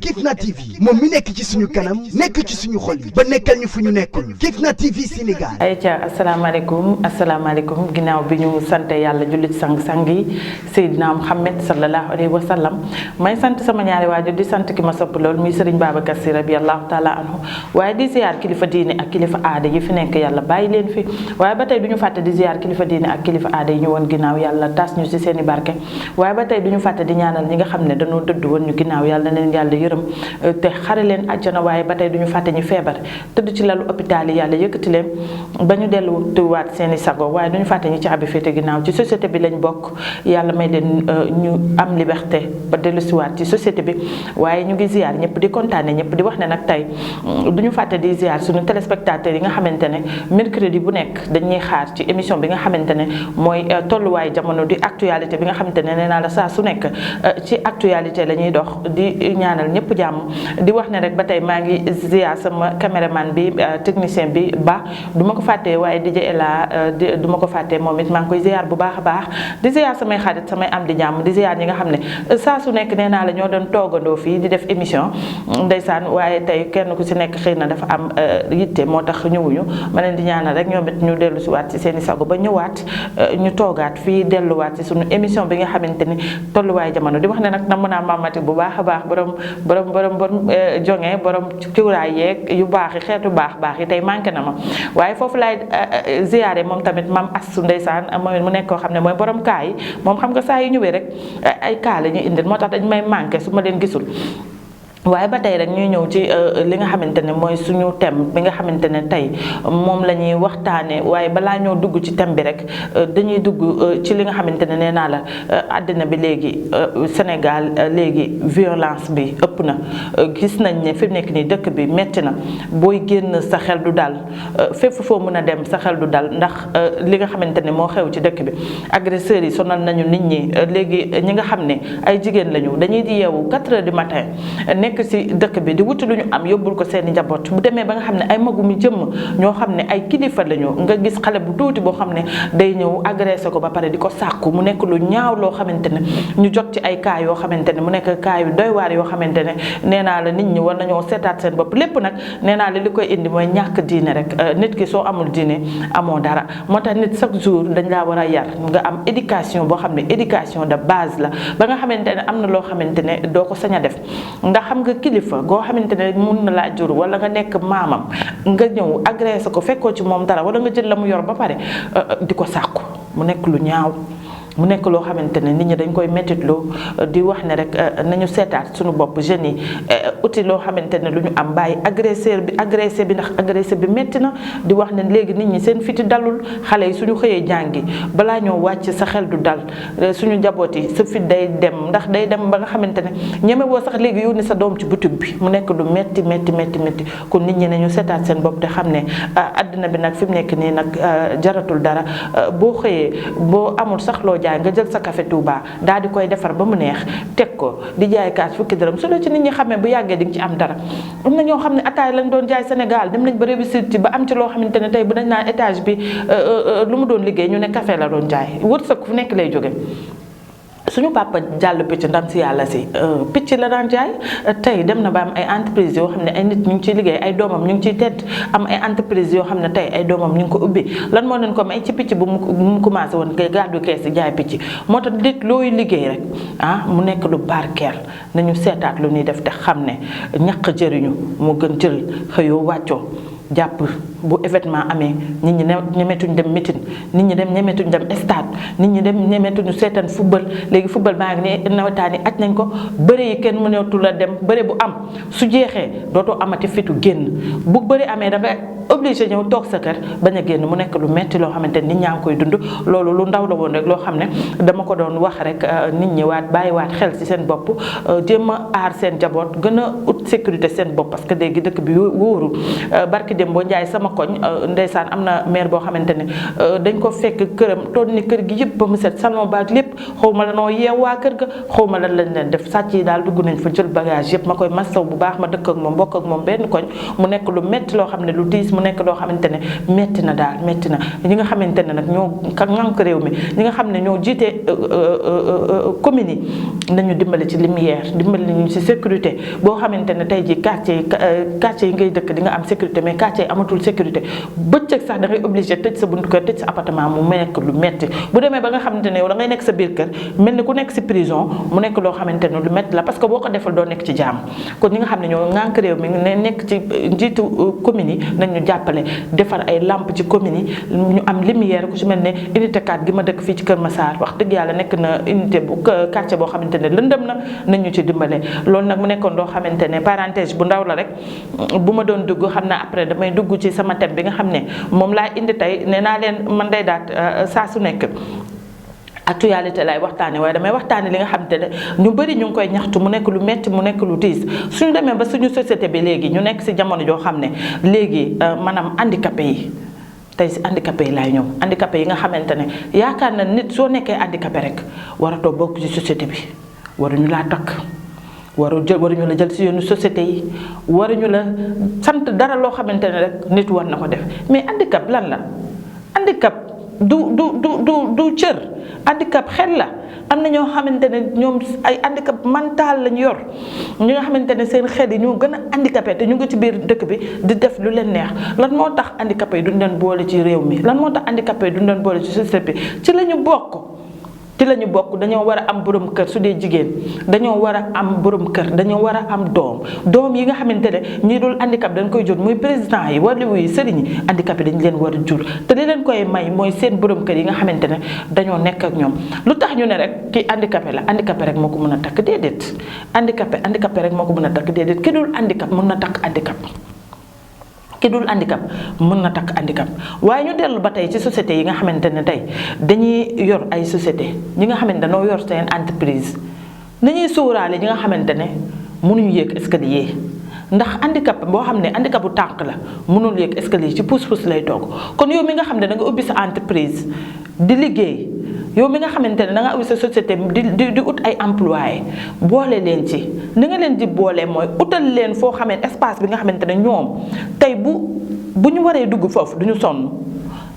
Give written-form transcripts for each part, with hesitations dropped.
Kifna TV moom mi nekk ci suñu kanam nekk ci suñu xol yi ba nekkal ñu fu ñu nekkul Kifna TV Sénégal. ayca asalaamaaleykum ginnaaw bi ñu sant yàlla jullit sang-sang yi Seydina Muhammad sallallahu alayhi wa sallam may sant sama ñaari waajur di sant ki ma sopp lool muy Serigne Babacar Sy radiyallahu taala anhu waaye di ziar kilifa diine ak kilifa aada yi fi nekk yàlla bàyyi leen fi waaye ba tey du ñu fàtte di ziar kilifa diine ak kilifa aada yi ñu woon ginnaaw yàlla tas ñu ci seen i barke waaye ba tey du ñu fàtte di ñaanal ñi nga xam ne dañoo dëdd woon ñu ginnaaw yàlla na leen yàlla yërëm te xare leen àjjana waaye ba tey duñu fàtte ñu feebar tëdd ci lalu hôpital yi yàlla yëkkati leen ba ñu delluwaat seeni sago waaye duñu fàtte ñu caabi féete ginnaaw ci société bi lañ bokk yàlla may leen ñu am liberté ba dellusiwaat ci société bi waaye ñu ngi ziar ñëpp di kontaane ñëpp di wax ne nag tey duñu fàtte di ziar suñu téléspectateurs yi nga xamante ne mercredi bu nekk dañuy xaar ci émission bi nga xamante ne mooy tolluwaay jamono di actualité bi nga xamante ne nee naa la saa su nekk ci actualité la ñuy dox di ñaanal ñëpp jàmm di wax ne rek ba tey maa ngi ziar sama caméraman bi technicien bi ba du ma ko fàttee waaye DJ Ela du ma ko fàttee moom it maa ngi koy ziar bu baax a baax di ziar samay xarit samay am di jàmm di ziar ñi nga xam ne saa su nekk nee naa la ñoo doon toogandoo fii di def émission ndeysaan waaye tey kenn ku si nekk xëy na dafa am yitte moo tax ñëwuñu ma leen di ñaanal rek ñoom it ñu dellu si waat ci seen i sago ba ñëwaat ñu toogaat fii delluwaat ci suñu émission bi nga xamante ni tolluwaay jamono di wax ne nag na mën a mamati bu baax a baax borom jonge borom cuuraay yeeg yu baax yi xeetu baax yi tey manqué na ma waaye foofu laay ziyaare moom tamit mam Astou ndeysaan moom mu nekk koo xam ne mooy borom kaa yi moom xam nga saa yu ñëwee rek ay kaa la ñuy indil moo tax dañ may manqué su ma leen gisul waaye ba tey rek ñuy ñëw ci li nga xamante ne mooy suñu thème bi nga xamante ne tey moom la ñuy waxtaane waaye balaa ñoo dugg ci thème bi rek dañuy dugg ci li nga xamante ne nee naa la àddina bi léegi Sénégal léegi violence bi ëpp na gis nañ ne fi mu nekk nii dëkk bi metti na booy génn sa xel du dal fépp foo mën a dem sa xel du dal ndax li nga xamante ne moo xew ci dëkk bi agresseurs yi sonal nañu nit ñi léegi ñi nga xam ne ay jigéen lañu dañuy di yeewu 4 heures du matin nekk ci dëkk bi di wuti lu ñu am yóbbul ko seeni njaboot bu demee ba nga xam ne ay magumi jëmm ñoo xam ne ay kilifa lañu nga gis xale bu tuuti boo xam ne day ñëw agressé ko ba pare di ko sàkku mu nekk lu ñaaw loo xamante ne ñu jot ci ay cas yoo xamante ne mu nekk cas yu doy waar yoo xamante ne nee naa la nit ñi war nañoo seetaat seen bopp lépp nag nee naa la li koy indi mooy ñàkk diine rek nit ki soo amul diine amoo dara moo tax nit chaque jour dañ laa war a yar nga am éducation boo xam ne éducation de base la ba nga xamante ne am na loo xamante ne doo ko sañ a def ndax xam nga kilifa goo xamante ne mun na laa jur wala nga nekk maamam nga ñëw agressé ko fekkoo ci moom dara wala nga jël la mu yor ba pare di ko sàkku mu nekk lu ñaaw mu nekk loo xamante ne nit ñi dañ koy méttitloo di wax ne rek nañu seetaat suñu bopp jeunes yi uti loo xamante ne lu ñu am bàyyi agresseur bi agressé bi ndax agressé bi métti na di wax ne léegi nit ñi seen fiti dalul xale yi suñu xëyee jàngi balaa ñoo wàcc sa xel du dal suñu njaboot yi sa fit day dem ndax day dem ba nga xamante ne ñeme woo sax léegi yónni sa doom ci boutique bi mu nekk lu métti kon nit ñi nañu seetaat seen bopp te xam ne àddina bi nag fi mu nekk nii nag jaratul dara boo xëyee boo amul sax loo jaay nga jël sa café Touba daal di koy defar ba mu neex teg ko di jaay kaas fukki dërëm su la ci nit ñi xamee bu yàggee di nga ci am dara am na ñoo xam ne ataay lañ doon jaay Sénégal dem nañ ba réussir ci ba am ci loo xamante ne tey bu dañ naan étage bi lu mu doon liggéey ñu ne café la doon jaay wërsëg fu nekk lay jóge suñu papa jàll picc ndam si yàlla si picc la daan jaay tey dem na ba am ay entreprise yoo xam ne ay nit ñu ngi ciy liggéey ay doomam ñu ngi ciy tedd am ay entreprise yoo xam ne tey ay doomam ñu ngi ko ubbi lan moo leen ko may ci picc bu mu commencé woon ngay gàddu kees si jaay picc moo tax nit looy liggéey rek mu nekk lu barkeel nañu seetaat lu ñuy def te xam ne ñaq jëriñu moo gën jël xëyoo wàccoo jàpp bu événement amee nit ñi ñemetuñ dem meeting nit ñi dem ñemetuñ dem stade nit ñi dem ñemetuñu seetaan football léegi football baa ngi ne nawetaan yi aj nañ ko bëre yi kenn mënatu la dem bëre bu am su jeexee dootoo amati fitu génn bu bëre amee da nga obligé ñëw toog sa kër bañ a génn mu nekk lu metti loo xamante nit ñaa ngi koy dund loolu lu ndaw la woon rek loo xam ne dama ko doon wax rek nit ñi bàyyiwaat xel ci seen bopp jéem a aar seen jaboot gën a ut sécurité seen bopp parce que léegi dëkk bi wóoru barki dem boo njaay sama koñ ndeysaan am na maire boo xamante ne dañ ko fekk këram toon ni kër gi yëpp ba mu set salon baak lépp xaw ma la noo yeew waa kër ga xaw ma lan lañ leen def sàcc yi daal dugg nañ fa jël bagage yëpp ma koy massaw bu baax ma dëkk ak moom bokk ak moom benn koñ mu nekk lu metti loo xam ne lu diis mu nekk loo xamante ne metti na daal metti na ñi nga xamante ne nag ñoo ŋànk réew mi ñi nga xam ne ñoo jiite communes yi nañu dimbali ci lumière dimbali ñu ci sécurité boo xamante ne tey ji quartier yi ngay dëkk di nga am sécurité mais quartier yi amatul sécurité bëccëg sax da ngay obligé tëj sa buntu kër tëj sa appartement mu nekk lu metti bu demee ba nga xamante ne yow da ngay nekk sa biir kër mel ni ku nekk si prison mu nekk loo xamante ne lu metti la parce que boo ko defal doo nekk ci jàmm kon ñi nga xam ne ñoo ŋànk réew mi ne nekk ci njiitu communes yi nañ ñu jàppale defar ay lampe ci communes yi ñu am lumière ku ci mel ne unité 4 gi ma dëkk fii ci Kër Massar wax dëgg yàlla nekk na unité bu quartier boo xamante ne lëndëm na nañ ñu ci dimbale loolu nag mu nekkoon loo xamante ne parenthèse bu ndaw la rek bu ma doon dugg xam naa après damay dugg ci sama thème bi nga xam ne moom laa indi tey nee naa leen man day daat saa su nekk actualité lay waxtaane waaye damay waxtaane li nga xamante ne ñu bëri ñu ngi koy ñaxtu mu nekk lu metti mu nekk lu diis suñu demee ba suñu société bi léegi ñu nekk si jamono joo xam ne léegi maanaam handicapé yi tey si handicapé yi laay ñëw handicapé yi nga xamante ne yaakaar na nit soo nekkee handicapé rek waratoo bokk ci société bi waruñu laa takk waruñu la jël si yoonu société yi waruñu la sant dara loo xamante ne rek nit war na ko def mais handicap lan la handicap du cër handicap xel la am na ñoo xamante ne ñoom ay handicap mental lañu yor ñi nga xamante ne seen xel yi ñoo gën a handicapé te ñu ngi ci biir dëkk bi di def lu leen neex lan moo tax handicapé yi duñ leen boole ci réew mi lan moo tax handicapé yi duñ leen boole ci société bi ci la ñu bokk dañoo war a am borom kër su dee jigéen dañoo war a am borom kër dañoo war a am doom yi nga xamante ne ñii dul handicap dañ koy jur muy président yi wala wuy sëriñ yi handicap yi dañ leen war a jur te li leen koy may mooy seen borom kër yi nga xamante ne dañoo nekk ak ñoom lu tax ñu ne rek kii handicapé la handicapé rek moo ko mën a takk déedéet handicapé rek moo ko mën a takk déedéet ki dul handicap mën na takk handicap ki dul handicap mën na takk handicap waaye ñu dellu ba tey ci société yi nga xamante ne tey dañuy yor ay société ñi nga xamante ne dañoo yor seen entreprise nañuy sóoraale ñi nga xamante ne mënuñu yéeg escalier ndax handicap boo xam ne handicap bu tànk la mënul yéeg escalier ci pousse-pousse lay toog kon yow mi nga xam ne da nga ubbi sa entreprise di liggéey yow mi nga xamante ne da nga ubbi sa société di ut ay employé boole leen ci ni nga leen di boole mooy utal leen foo xamee espace bi nga xamante ne ñoom tey bu ñu waree dugg foofu duñu sonn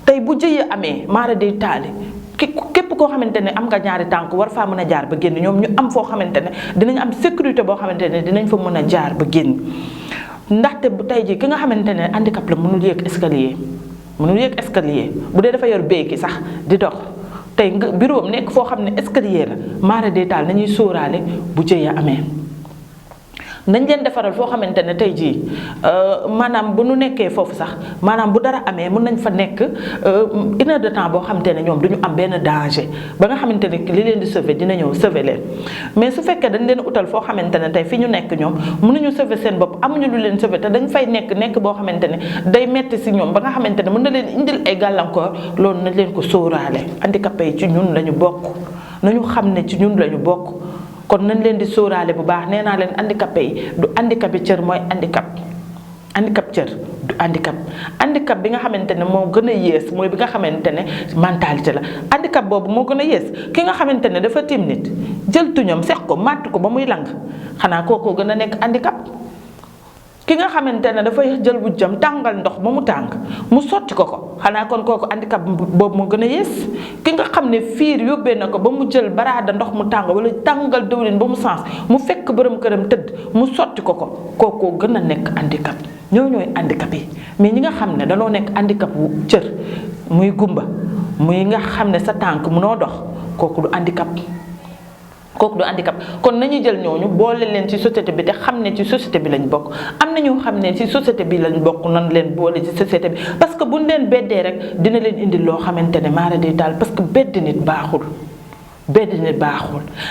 tey bu jëyee amee maara day taali képp koo xamante ne am nga ñaari tànk war faa mën a jaar ba génn ñoom ñu am foo xamante ne dinañ am sécurité boo xamante ne dinañ fa mën a jaar ba génn ndaxte bu tey ji ki nga xamante ne handicap la mënul yéeg escalier bu dee dafa yor béyki sax di dox tey nga bureau am nekk foo xam ne escalier la maara day taal nañuy sóoraale bu jëyee amee nañ leen defaral foo xamante ne tey jii maanaam bu nu nekkee foofu sax maanaam bu dara amee mën nañ fa nekk 1 heure de temps boo xamante ne ñoom duñu am benn danger ba nga xamante ne li leen di sauver dina ñëw sauver leen mais su fekkee dañ leen utal foo xamante ne tey fi ñu nekk ñoom mënuñu sauver seen bopp amuñu lu leen sauver te dañ fay nekk boo xamante ne day metti si ñoom ba nga xamante ne mën na leen indil ay gàllankoor loolu nañ leen ko sóoraale handicapé yi ci ñun lañu bokk nañu xam ne ci ñun lañu bokk kon nañ leen di sóoraale bu baax nee naa leen handicapé yi du handicapé cër mooy handicap cër du handicap bi nga xamante ne moo gën a yées mooy bi nga xamante ne mentalité la handicap boobu moo gën a yées ki nga xamante ne dafa tiim nit jël tuñam sex ko màtt ko ba muy lang xanaa kookoo gën a nekk handicap ki nga xamante ne dafay jël wujjam tàngal ndox ba mu tàng mu sotti ko xanaa kon kooku handicap boobu moo gën a yées ki nga xam ne fiir yóbbee na ko ba mu jël baraada ndox mu tàng wala tàngal dëwlin ba mu sens mu fekk borom këram tëdd mu sotti ko kookoo gën a nekk handicap ñooy handicap yi mais ñi nga xam ne danoo nekk handicap wu cër muy gumba muy nga xam ne sa tànk munoo dox kooku du handicap kon nañu jël ñooñu boole leen ci société bi te xam ne ci société bi lañ bokk am na ñoo xam ne ci société bi lañ bokk nan leen boole ci société bi parce que buñ leen beddee rek dina leen indi loo xamante ne maara day taal parce que bedd nit baaxul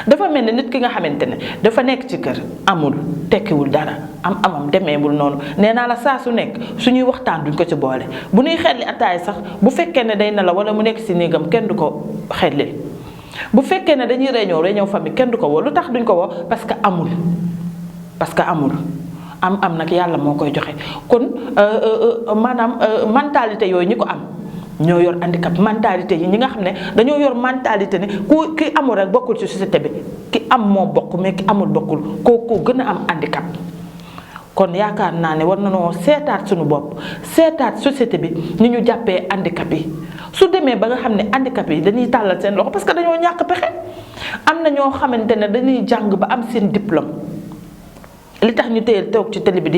dafa mel ne nit ki nga xamante ne dafa nekk ci kër amul tekkiwul dara amam demeewul noonu nee naa la saa su nekk suñuy waxtaan duñ ko ci boole bu ñuy xelli ataay sax bu fekkee ne day na la wala mu nekk ci néegam kenn du ko xelli bu fekkee ne dañuy réunion famille kenn du ko woo lu tax duñ ko woo parce que amul am nag yàlla moo koy joxe kon maanaam mentalité yooyu ñi ko am ñoo yor handicap mentalité yi ñi nga xam ne dañoo yor mentalité ne ki amul rek bokkul ci société bi ki am moo bokk mais ki amul bokkul kooku gën a am handicap. kon yaakaar naa ne war nañoo seetaat suñu bopp seetaat société bi ni ñu jàppee handicap yi su demee ba nga xam ne handicap yi dañuy tàllal seen loxo parce que dañoo ñàkk pexe am na ñoo xamante ne dañuy jàng ba am seen diplôme li tax ñu téye toog ci télé bi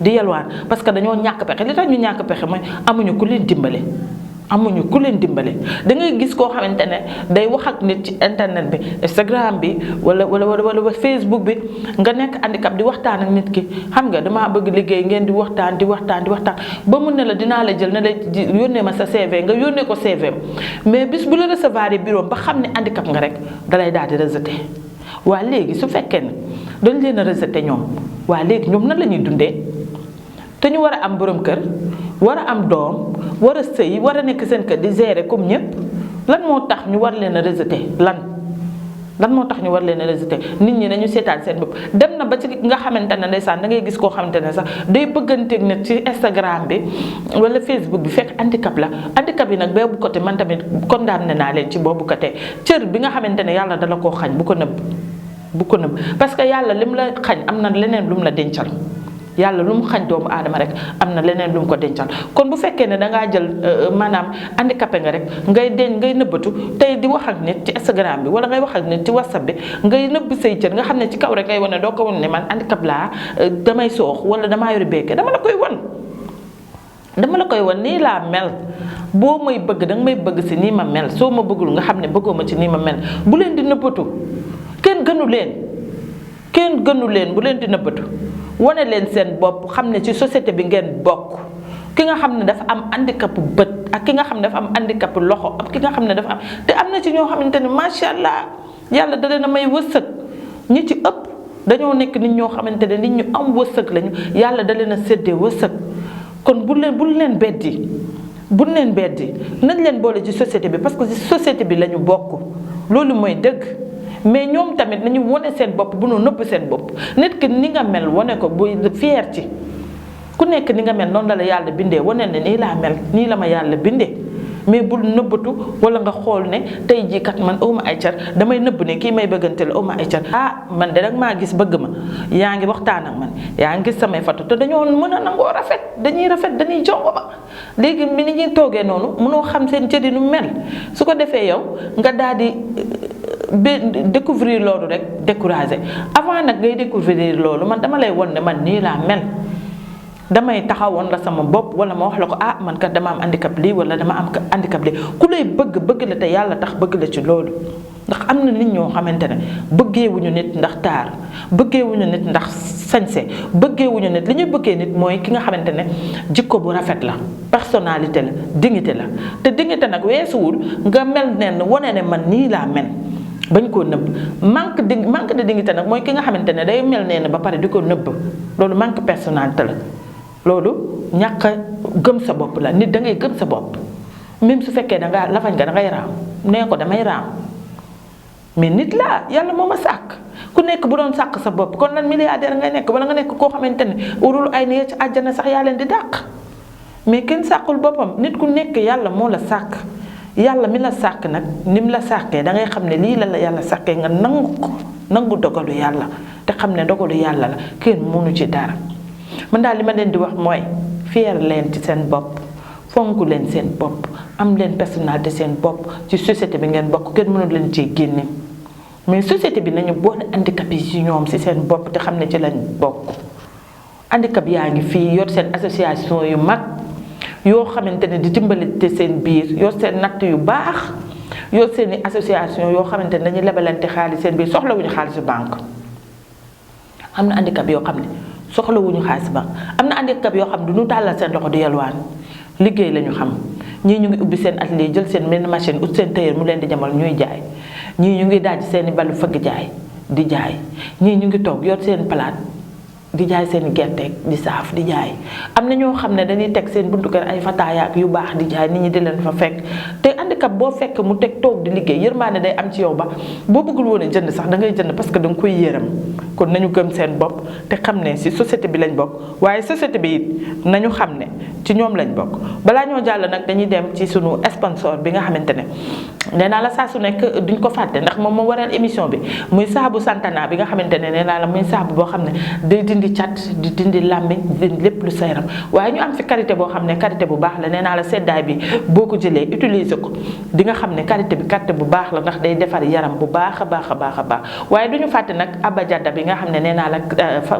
di yalwaan parce que dañoo ñàkk pexe li tax ñu ñàkk pexe mooy amuñu ku leen dimbale. amuñu ku leen dimbale da ngay gis koo xamante ne day wax ak nit ci internet bi Instagram bi wala Facebook bi nga nekk handicap di waxtaan ak nit ki xam nga damaa bëgg liggéey ngeen di waxtaan ba mu ne la dinaa la jël ne la yónnee ma sa CV nga yónnee ko CV mais bis bu la recevoir bureau ba xam ne handicap nga rek dalay daal di rejeté waa léegi su fekkee ne dañ leen a rejeté ñoom waa léegi ñoom nan la ñuy dundee te ñu war a am borom kër war a am doom war a sëy war a nekk seen kër di gérer comme ñëpp lan moo tax ñu war leen a rejeté lan moo tax ñu war leen a rejeté nit ñi nañu seetaan seen bopp dem na ba ci nga xamante ne ndeysaan da ngay gis koo xamante ne sax day bëgganteeg nit ci Instagram bi wala Facebook bi fekk handicap la handicap yi nag boobu côté man tamit condamné naa leen ci boobu côté cër bi nga xamante ne yàlla dala koo xañ bu ko nëbb parce que yàlla lim la xañ am na leneen lu mu la dencal yàlla lu mu xañ doomu aadama rek am na leneen lu mu ko dencal kon bu fekkee ne dangaa jël maanaam handicapé nga rek ngay nëbbatu tey di wax ak nit ci Instagram bi wala ngay wax ak nit ci WhatsApp bi ngay nëbb say cër nga xam ne ci kaw rek ngay wane doo ko wan ne man handicap laa damay soox wala damaa yori bekke dama la koy wan nii laa mel boo may bëgg danga may bëgg si nii ma mel soo ma bëggul nga xam ne bëggoo ma ci nii ma mel bu leen di nëbbatu kenn gënu leen bu leen di nëbbatu wane leen seen bopp xam ne ci société bi ngeen bokk ki nga xam ne dafa am handicap bët ak ki nga xam ne dafa am handicap loxo ak ki nga xam ne dafa am te am na ci ñoo xamante ne macha allah yàlla da leen a may wërsëg ñi ci ëpp dañoo nekk nit ñoo xamante ne nit ñu am wërsëg lañu yàlla da leen a séddee wërsëg kon bul leen beddi nañ leen boole ci société bi parce que ci société bi la ñu bokk loolu mooy dëgg. mais ñoom tamit nañu wane seen bopp bu nu nëbb seen bopp nit ki ni nga mel wane ko buy fier ci ku nekk ni nga mel noonu la yàlla bindee wane ne nii laa mel nii la ma yàlla bindee mais bul nëbbatu wala nga xool ne tey jii kat man awma ay car damay nëbb ne kii may bëgganteel awma ay car man de rek maa gis bëgg ma yaa ngi waxtaan ak man yaa ngi gis samay photo te dañoo mën a nangoo rafet dañuy jongo ma léegi mi ni ñuy toogee noonu mënoo xam seen cëri nu mel su ko defee yow nga daal di découvrir loolu rek découragé avant nag ngay découvrir loolu man dama lay won ne man nii laa mel damay taxawoon la sama bopp wala ma wax la ko man kat dama am handicap lii wala dama am handicap lii ku lay bëgg la te yàlla tax bëgg la ci loolu ndax am na nit ñoo xamante ne bëggeewuñu nit ndax taar bëggeewuñu nit ndax sañse bëggeewuñu nit li ñuy bëggee nit mooy ki nga xamante ne jikko bu rafet la personnalité la dignité la te dignité nag weesuwul nga mel nen wane ne man nii laa mel bañ koo nëbb manque de dignité nag mooy ki nga xamante ne day mel nee na ba pare di ko nëbb loolu manque personnalité la loolu ñàkk a gëm sa bopp la nit da ngay gëm sa bopp même su fekkee dangaa lafañ nga da ngay raam nee ko damay raam mais nit laa yàlla moo ma sàkk ku nekk bu doon sàkk sa bopp kon lan milliardaire ngay nekk wala nga nekk koo xamante ne urul ay ne ci àjjana sax yaa leen di dàq mais kenn sàkkul boppam nit ku nekk yàlla moo la sàkk yàlla mi la sàkk nag ni mu la sàkkee da ngay xam ne lii la yàlla sàkkee nga nangu dogalu yàlla te xam ne dogalu yàlla la kenn mënu ci dara man daal li ma leen di wax mooy fier leen ci seen bopp fonk leen seen bopp am leen personnalité seen bopp ci société bi ngeen bokk kenn mënul leen ci génne mais société bi nañu boole handicap yi ci ñoom ci seen bopp te xam ne ci lañ bokk handicap yaa ngi fii yor seen association yu mag yoo xamante ne di dimbalante seen biir yor seen natt yu baax yor seen i association yoo xamante ne dañuy lebalante xaalis seen biir soxlawuñu xaalisu banque am na handicap yoo xam ne soxlawuñu xaalis banque am na handicap yoo xam ne du ñu tàllal seen loxo di yalwaan liggéey lañu xam ñii ñu ngi ubbi seen atelier jël seen benn machine ut seen tailleur mu leen di jamal ñuy jaay ñii ñu ngi daaj seen i balu fëgg jaay di jaay ñii ñu ngi toog yor seen palaat di jaay seen gerte di saaf di jaay am na ñoo xam ne dañuy teg seen buntu kër ay fataayaak yu baax di jaay nit ñi di leen fa fekk te handicap boo fekk mu teg toog di liggéey yërmaane day am ci yow ba boo bëggul woon a jënd sax da ngay jënd parce que da nga koy yërëm kon nañu gëm seen bopp te xam ne ci société bi lañ bokk waaye société bi it nañu xam ne ci ñoom lañ bokk. balaa ñoo jàll nag dañuy dem ci sunu sponsor bi nga xamante ne nee naa la saa su nekk duñ ko fàtte ndax moom moo waral émission bi muy saabu Santana bi nga xamante ne nee naa la muy saabu boo xam ne day dindi cat di dindi làmmiñ di dindi lépp lu sa yaram waaye ñu am fi qualité boo xam ne qualité bu baax la nee naa la seddaay bi boo ko jëlee utiliser ko di nga xam ne qualité bi qualité bu baax la ndax day defar yaram bu baax a baax a baax a baax waaye duñu fàtte nag abajada bi nga xam ne nee naa la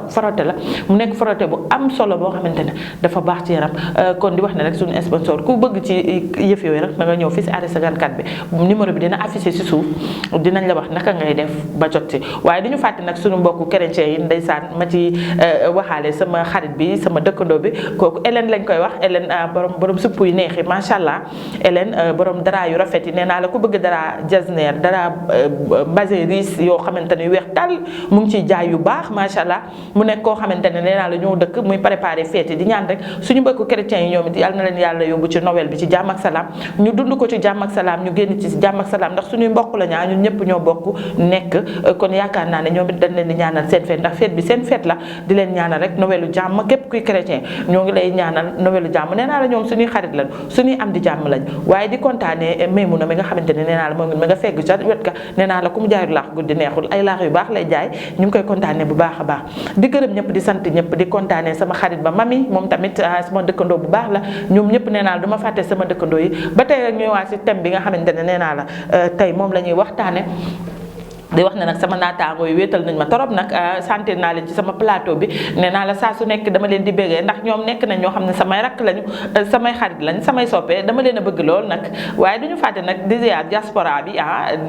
frotté la mu nekk frotté bu am solo boo xamante ne dafa baax ci yaram kon di wax ne rek suñu sponsor ku bëgg ci yëf yooyu rek da nga ñëw fii si arrêt 54 bi numéro bi dina affiché si suuf dinañ la wax naka ngay def ba jot ci waaye duñu fàtte nag suñu mbokku chrétien yi ndeysaan ma ci waxaale sama xarit bi sama dëkkandoo bi kooku Hélène lañ koy wax Hélène borom supp yu neexi macha allah Hélène borom dara yu rafet yi nee naa la ku bëgg dara jasner dara basé riis yoo xamante ne weex tàll mu ngi ciy jaay yu baax macha allah mu nekk koo xamante ne nee naa la ñoo dëkk muy préparé fête di ñaan rek suñu mbokku chrétiens yi ñoom it yàlla na leen yàlla yóbbu ci Noël bi ci jàmm ak salaam ñu dund ko ci jàmm ak salaam ñu génn ci jàmm ak salaam ndax suñuy mbokk la ñaa ñun ñëpp ñoo bokk nekk kon yaakaar naa ne ñoom it dañ leen di ñaanal seen fête ndax fête bi seen fête la di leen ñaanal rek Noëlu jàmm képp kuy chrétien ñoo ngi lay ñaanal Noëlu jàmm nee naa la ñoom suñuy xarit lañ suñuy am di jàmm lañ waaye di kontaane Maymuna mi nga xamante ne nee naa la moom mi nga fegg ca wet ka nee naa la ku mu jaayul laax guddi neexul ay laax yu baax lay jaay ñu ngi koy kontaane bu baax a baax di gërëm ñëpp di sant ñëpp di kontaane sama xarit ba mami moom tamit sama dëkkandoo bu baax la ñoom ñëpp nee naa la du ma fàtte sama dëkkandoo yi ba tey rek ñuy waat si thème bi nga xamante ne nee naa la tey moom la ñuy waxtaane di wax ne nag sama naataango yi wéetal nañ ma torop nag sentir naa leen ci sama plateau bi nee naa la saa su nekk dama leen di bégee ndax ñoom nekk nañ ñoo xam ne samay rakk lañu samay xarit lañ samay soppee dama leen a bëgg lool nag waaye duñu fàtte nag di ziar diaspora bi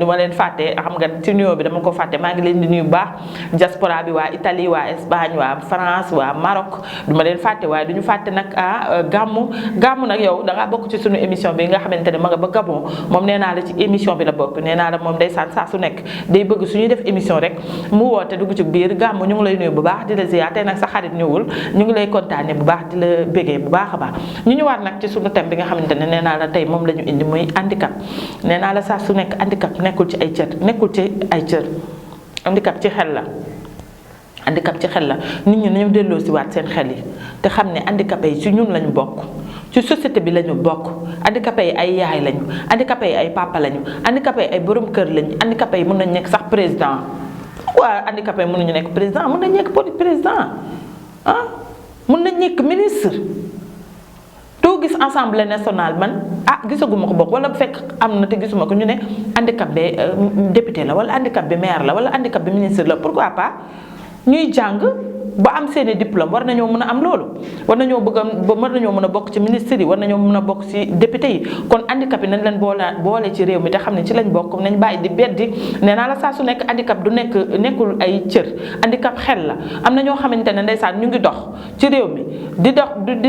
du ma leen fàtte xam nga ci nuyoo bi dama ko fàtte maa ngi leen di nuyu bu baax diaspora bi waa Italie waa Espagne waa France waa Maroc du ma leen fàtte waaye duñu fàtte nag gàmmu nag yow dangaa bokk ci suñu émission bi nga xamante ne ma nga ba Gabon moom nee naa la ci émission bi la bokk nee naa la moom day saa su nekk bëgg suñuy def émission rek mu woote dugg ci biir gàmmu ñu ngi lay nuyu bu baax di la ziar tey nag sa xarit ñëwul ñu ngi lay kontaane bu baax di la bégee bu baax a baax ñu ñëwaat nag ci suñu thème bi nga xamante ne nee naa la tey moom la ñu indi muy handicap nee naa la saa su nekk handicap nekkul ci ay cër handicap ci xel la handicap ci xel la nit ñi nañu delloo si waat seen xel yi te xam ne handicapé yi ci ñun lañu bokk ci société bi lañu bokk handicapé yi ay yaay lañu handicapé yi ay papa lañu handicapé yi ay borom kër lañu handicapé yi mën nañ nekk sax président waa handicapé yi mën nañu nekk président mën nañ nekk président mën nañ nekk ministre doo gis assemblée nationale man gisaguma ko bokk wala bu fekk am na te gisuma ko ñu ne handicap bi député la wala handicap bi maire la wala handicap bi ministre la pourquoi pas ñuy jàng ba am seeni diplôme war nañoo mën a am loolu war nañoo mën a bokk ci ministre yi war nañoo mën a bokk ci député yi kon handicap yi nañ leen boole ci réew mi te xam ne ci lañ bokk nañ bàyyi di beddi nee naa la saa su nekk handicap du nekkul ay cër handicap xel la am na ñoo xamante ne ndeysaan ñu ngi dox ci réew mi di dox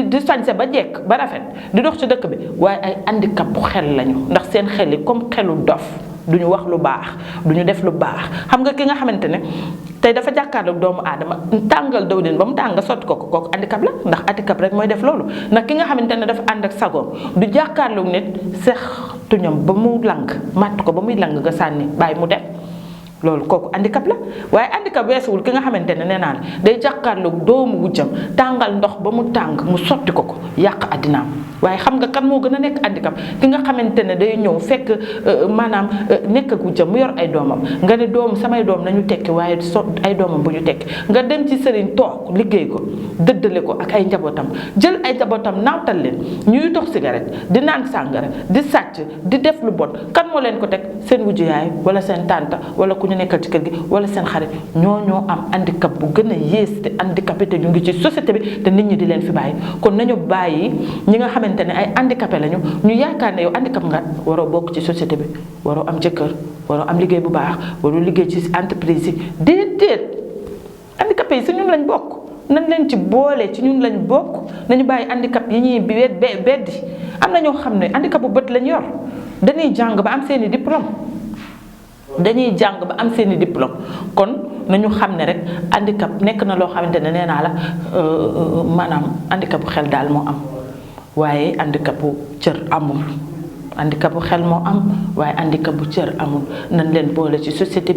di sañse ba jekk ba rafet di dox ci dëkk bi waaye ay handicap bu xel lañu ndax seen xel yi comme xelu dof duñu wax lu baax duñu def lu baax xam nga ki nga xamante ne tey dafa jàkkaarloog doomu aadama tàngal dawlin ba mu tàng nga sotti ko kooku handicap la ndax handicap rek mooy def loolu ndax ki nga xamante ne dafa ànd ak sagoom du jàkkaarloog nit seex tuñam ba mu lang màtt ko ba muy lang nga sànni bàyyi mu dem loolu kooku handicap la waaye handicap weesuwul ki nga xamante ne nee naa la day jàkkaarloog doomu wujjam tàngal ndox ba mu tàng mu sotti ko yàq addinaam waaye xam nga kan moo gën a nekk handicap ki nga xamante ne day ñëw fekk maanaam nekk ak wujjam mu yor ay doomam nga ne samay doom nañu tekki waaye ay doomam bu ñu tekki nga dem ci sëriñ toog liggéey ko dëddale ko ak ay njabootam jël ay njabootam naawtal leen ñuy tox cigarette di naan sàngara di sàcc di def lu bon kan moo leen ko teg seen wujju yaay wala seen tante wala ku ñu nekkal ci kër gi wala seen xarit ñoo am handicap bu gën a yées te handicapé te ñu ngi ci société bi te nit ñi di leen fi bàyyi kon nañu bàyyi ñi nga xamante ne ay handicapé lañu ñu yaakaar ne yow handicap nga waroo bokk ci société bi waroo am jëkkër waroo am liggéey bu baax waroo liggéey ci entreprise yi déedéet handicapé yi si ñun lañ bokk nañ leen ci boole ci ñun lañ bokk nañu bàyyi handicap yi ñuy beddi am na ñoo xam ne handicap bu bët lañ yor dañuy jàng ba am seeni diplôme kon nañu xam ne rek handicap nekk na loo xamante ne nee naa la maanaam handicap bu xel daal moo am waaye handicap bu cër amul handicap bu xel moo am waaye handicap bu cër amul nañ leen boole ci société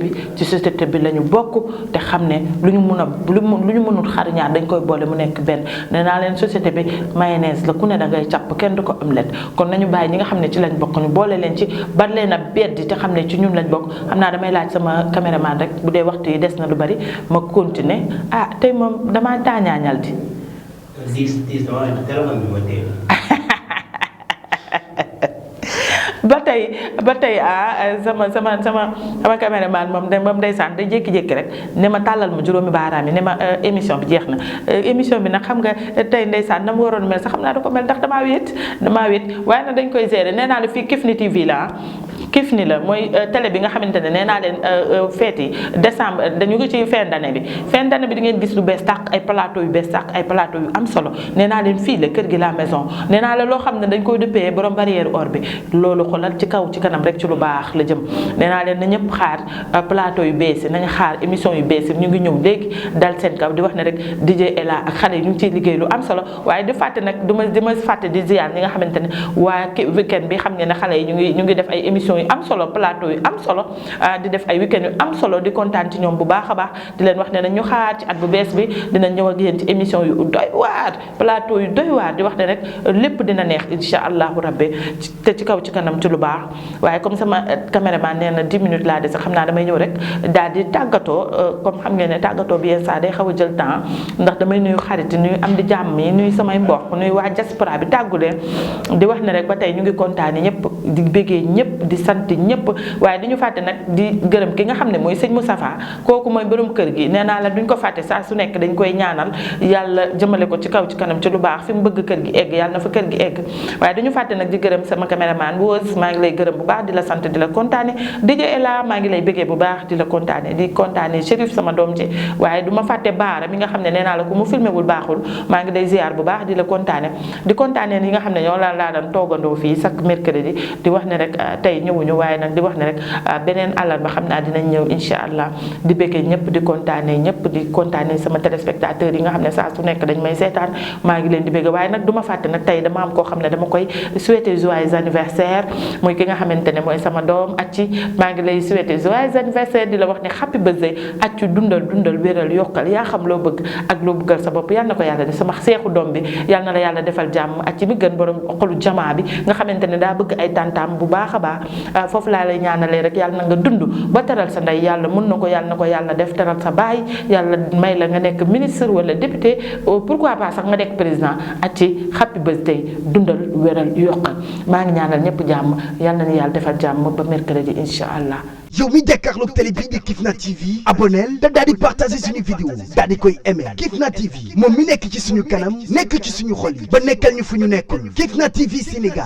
bi la ñu bokk te xam ne lu ñu mënul xar ñaar dañ koy boole mu nekk benn nee naa leen société bi mayonnaise la ku ne da ngay càpp kenn du ko omelette kon nañu bàyyi ñi nga xam ne ci lañ bokk ñu boole leen ci bar leen a beddi te xam ne ci ñun lañ bokk xam naa damay laaj sama caméraman rek bu dee waxtu yi des na lu bari ma continuer tey moom damaa taañaañal di ba tey sama caméraman moom ndeysaan day jékki-jékki rek ne ma tàllal ma juróomi baaraam yi ne ma émission bi jeex na émission bi nag xam nga tey ndeysaan na mu waroon mel sax xam naa da ko mel ndax damaa wéet waaye nag dañ koy gérer nee naa la fii Kifne TV la Kifne la mooy télé bi nga xamante ne nee naa leen fête yi décembre dañu ngi ci fin d'année bi di ngeen gis lu bees tàq ay plateau yu bees tàq ay plateau yu am solo nee naa leen fii la kër gi la maison nee naa la loo xam ne dañ koy dëppee borom barrière or bi loolu xoolal ci kaw ci kanam rek ci lu baax la jëm nee naa leen na ñëpp xaar plateau yu bees yi nañu xaar émission yu bees yi ñu ngi ñëw léegi dal seen kaw di wax ne rek DJ Ella ak xale yi ñu ngi ciy liggéey lu am solo waaye di fàtte nag di ma fàtte di ziar ñi nga xamante ne waa weekend bi xam ngeen ne xale yi ñu ngi def ay émission yu am solo plateau yu am solo di def ay weekend yu am solo di kontaan ci ñoom bu baax a baax di leen wax ne ñu xaar ci at bu bees bi dina ñëw ak yéen ci émission yu doy waar plateau yu doy waar di wax ne rek lépp dina neex insha allahu rabbi te ci kaw ci kanam ci lu baax waaye comme sama caméraman nee na 10 minutes laa des xam naa damay ñëw rek daal di tàggatoo comme xam ngeen ne tàggatoo bi yenn saa day xaw a jël temps ndax damay nuyu xarit nuyu am di jàmm yi nuyu samay mbokk nuyu waa diaspora bi tàggu leen di wax ne rek ba tey ñu ngi kontaane ñëpp di bëggee ñëpp di sant ñëpp waaye di ñu fàtte nag di gërëm ki nga xam ne mooy sëñ Moustapha kooku mooy borom kër gi nee naa la duñ ko fàtte saa su nekk dañ koy ñaanal yàlla jëmale ko ci kaw ci kanam ci lu baax fi mu bëgg kër gi egg yàlla na fa kër gi egg waaye duñu fàtte nag di gërëm sama caméraman Wos maa ngi lay gërëm bu baax di la sant di la kontaane DJ Ella maa ngi lay bëggee bu baax di la kontaane di kontaane Chérif sama doom ci waaye du ma fàtte Baara mi nga xam ne nee naa la ku mu filmé wul baaxul maa ngi lay ziar bu baax di la kontaane di kontaane yi nga xam ne ñoo laa daan toogandoo fii chaque mercredi di wax ne rek tey ñëwuñu waaye nag di wax ne rek beneen àllarba xam naa dinañ ñëw incha allah di bëggee ñëpp di kontaane ñëpp di kontaane sama téléspectateurs yi nga xam ne saa su nekk dañ may seetaan maa ngi leen di bëgg waaye nag du ma fàtte nag tey dama am koo xam ne dama koy souhaiter joyeux anniversaire muy ki nga xamante ne mooy sama doom Acci maa ngi lay souhaiter joyeux anniversaire di la wax ne happy birthday Acci dundal wéral yokkal yaa xam loo bëgg ak loo bëggal sa bopp yal na ko yàlla def sama seexu doom bi yal na la yàlla defal jàmm Acci mi gën borom xolu jamaa bi nga xamante ne daa bëgg ay tantaam bu baax a baax foofu laa lay ñaanalee rek yàlla na nga dund ba teral sa ndey yàlla mën na ko yàlla def teral sa baay yàlla may la nga nekk ministre wala député pourquoi pas sax nga nekk président Acci happy birthday dundal wéral yokkal maa ngi ñaanal ñëpp jàmm yal na ni yàlla defal jàmm ba mercredi incha allah. yow mi jàkkaarloog télé bii di Kifne TV abonneel te daal di partager suñu vidéo daal di koy aimer Kifne TV moom mi nekk ci suñu kanam nekk ci suñu xol yi ba nekkal ñu fu ñu nekkul Kifne TV Sénégal